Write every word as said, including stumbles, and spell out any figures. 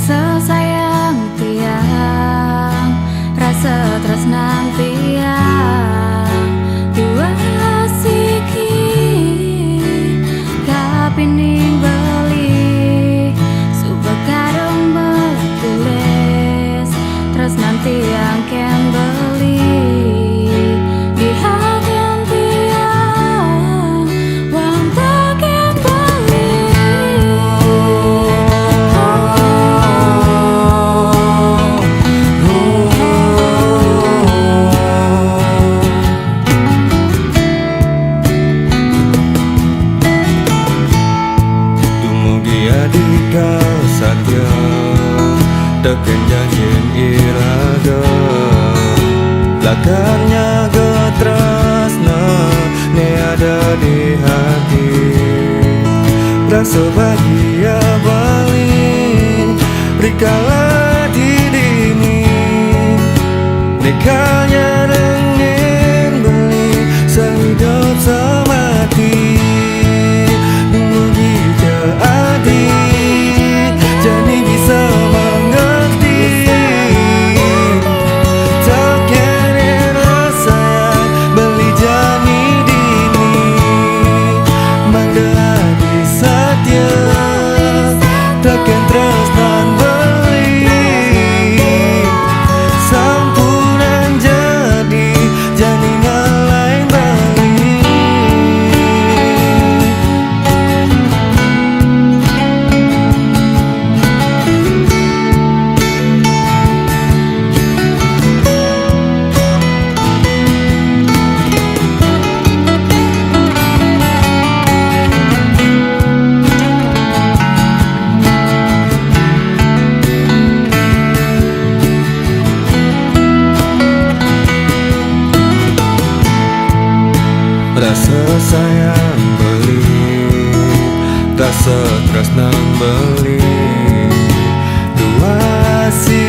Sesayang tiang, rasa tresnan tiang, dua siki kapining beli, suba kadung meletulis, tresnan tiang ken beli, di hatian tiang wanta ken beli. Dumugi adika satia, teken janjin iraga, lakar nyaga tresna ne ada di hati. Rasa bahagia bali rikala di dini, ne kal nyarengin beli seidup semati. Dumugi ja adi jani bisa mengerti, teken rasa beli jani dini, mangda adi satia, teken tresnan beli, sampunan jadi jani ngalain beli. Rasa sayang beli, rasa tresnan beli, dua siki